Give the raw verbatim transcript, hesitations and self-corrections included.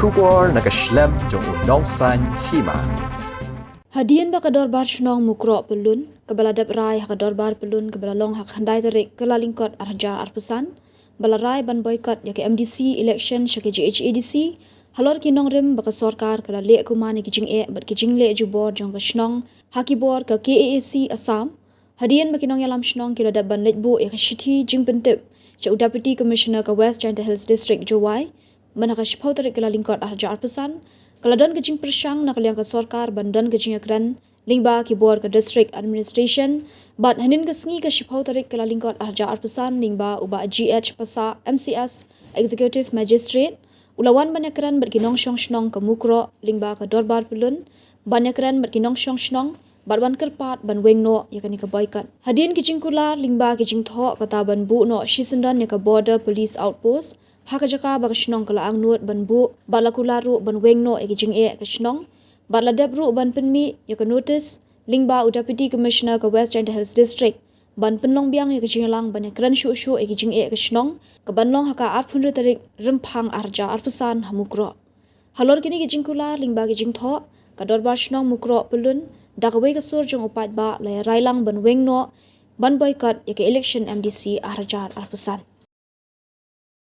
Khubor na ka shlem jong u Nongsaiñ Hima. Hadien ba ka Dorbar Shnong Mukroh Pyllun, kaba la dep rai ha ka Dorbar Pyllun kaba la long ha ka khyndai tarik Kyllalyngkot arhajar arphew san, ba la rai ban boycott ïa ka M D C election sha ka G H A D C, halor ki nongrim ba ka sorkar ka la leh kumne ïa ki jingeh bad ki jingleh jubor jong ka shnong ha ki bor ka K A A C Assam, hadien ba ki nongïalam shnong ki la dep ban leit buh ïa ka shithi jingpyntip sha u Deputy Commissioner ka West Jaintia Hills District, Jowai, mynha ka shiphew tarik Kyllalyngkot arhajar arphew san, ka la don ka jingpyrshang na ka liang ka sorkar ban don ka jingïakren lyngba ki bor ka District Administration, bad hynnin ka sngi ka shiphew tarik Kyllalyngkot arhajar arphew san lyngba u Bah G H Passah, M C S, Executive Magistrate, u la wan ban ïakren bad ki nongshong shnong ka Mukroh lyngba ka Dorbar Pyllun, ban ïakren bad ki nongshong shnong, bad wan kyrpad ban weng noh ïa kane ka boycott. Hadien ki jingkular lyngba ki jingthoh kata ban buh noh shisyndon ïa ka Border Police Outpost ha ka jaka ba ka shnong ka la angnud ban buh, bad la kular ruh ban weng noh ïa ki jingeh ka shnong, bad la dep ruh ban pynmih ïa ka notice lyngba u Deputy Commissioner ka West Jaintia Hills District ban pynlong biang ïa ka jingïalang ban ïakren shuh shuh ïa ki jingeh ka shnong, kaban long ha ka arphew hynriew tarik Rymphang arhajar arphew san ha Mukroh. Halor kine ki jingkular lyngba ki jingthoh, ka Dorbar Shnong Mukroh Pyllun da kawei ka sur jong u paidbah la ïa rai lang ban weng noh, ban boycott ïa ka election M D C arhajar arphew san.